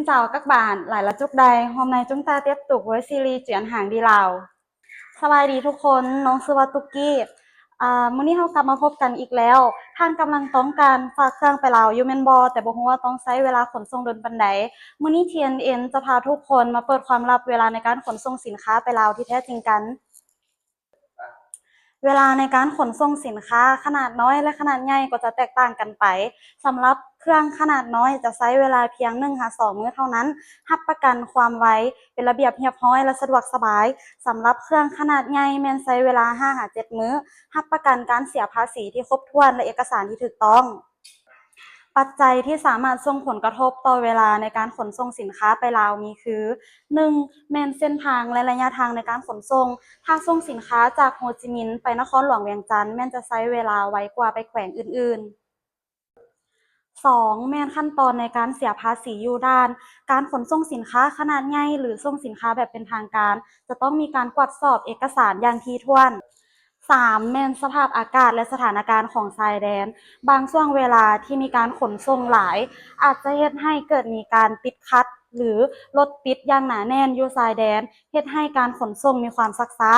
Xin chào các bạn, lại là Trúc đây. Hôm nay chúng ta tiếp tục với series Chuyện hàng đi Lào. ສະບາຍດີທຸກຄົນ, ນ້ອງຊື່ວ່າຕຸກກີ້. ອາ ມື້ນີ້ເຮົາກັບມາພົບກັນອີກແລ້ວ. ທ່ານກຳລັງຕ້ອງການຝາກເຄື່ອງໄປລາວຢູ່ແມ່ນບໍ່? ແຕ່ບໍ່ຮູ້ວ່າຕ້ອງໃຊ້ເວລາຂົນສົ່ງດົນປານໃດ. ມື້ນີ້ ທີເອັນເອັນ ຈະພາທຸກຄົນມາເປີດຄວາມລັບເວລາໃນການຂົນສົ່ງສິນຄ້າໄປລາວທີ່ແທ້ຈິງກັນ. ເວລາໃນການຂົນສົ່ງສິນຄ້າຂະໜາດນ້ອຍ ແລະ ຂະໜາດໃຫຍ່ກໍຈະແຕກຕ່າງກັນໄປ. ສຳລັບເຄື່ອງຂະໜາດນ້ອຍຈະໃຊ້ເວລາພຽງໜຶ່ງຫາສອງມື້ເທົ່ານັ້ນ, ຮັບປະກັນຄວາມໄວ, ເປັນລະບຽບຮຽບຮ້ອຍ ແລະ ສະດວກສະບາຍ. ສຳລັບເຄື່ອງຂະໜາດໃຫຍ່ແມ່ນໃຊ້ເວລາຫ້າຫາເຈັດມື້, ຮັບປະກັນການເສຍພາສີທີ່ຄົບຖ້ວນ ແລະ ເອກະສານທີ່ຖືກຕ້ອງ. ປັດໄຈທີ່ສາມາດສົ່ງຜົນກະທົບຕໍ່ເວລາໃນການຂົນສົ່ງສິນຄ້າໄປລາວມີຄື ໜຶ່ງ ແມ່ນເສັ້ນທາງ ແລະ ໄລຍະທາງໃນການຂົນສົ່ງ. ຖ້າສົ່ງສິນຄ້າຈາກໂຮຈິມິນໄປນະຄອນຫຼວງວຽງຈັນ ແມ່ນຈະໃຊ້ເວລາໄວກວ່າໄປແຂວງອື່ນໆ. ສອງ ແມ່ນຂັ້ນຕອນໃນການເສຍພາສີຢູ່ດ່ານ. ການຂົນສົ່ງສິນຄ້າຂະໜາດໃຫຍ່ ຫຼື ສົ່ງສິນຄ້າແບບເປັນທາງການ ຈະຕ້ອງມີການກວດສອບເອກະສານຢ່າງຖີ່ຖ້ວນ. ສາມ ແມ່ນສະພາບອາກາດ ແລະ ສະຖານະການຂອງຊາຍແດນ. ບາງຊ່ວງເວລາທີ່ມີການຂົນສົ່ງຫຼາຍ ອາດຈະເຮັດໃຫ້ເກີດມີການຕິດຂັດ ຫຼື ລົດຕິດຢ່າງໜາແໜ້ນຢູ່ຊາຍແດນ, ເຮັດໃຫ້ການຂົນສົ່ງມີຄວາມຊັກຊ້າ.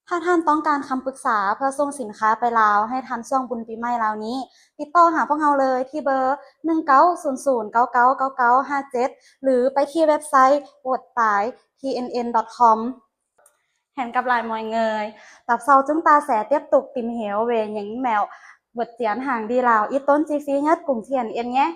ຖ້າທ່ານຕ້ອງການຄຳປຶກສາເພື່ອສົ່ງສິນຄ້າໄປລາວໃຫ້ທັນຊ່ວງບຸນປີໃໝ່ລາວນີ້, ຕິດຕໍ່ຫາພວກເຮົາເລີຍທີ່ເບີ ໜຶ່ງເກົ້າສູນສູນເກົ້າເກົ້າເກົ້າເກົ້າຫ້າເຈັດ ຫຼື ໄປທີ່ເວັບໄຊ Vượt Tải T N N dot com. Hẹn gặp lại mọi người. Tập sau chúng ta sẽ tiếp tục tìm hiểu về những mẹo vượt chuyển hàng đi Lào ít tốn chi phí nhất cùng T N N nhé.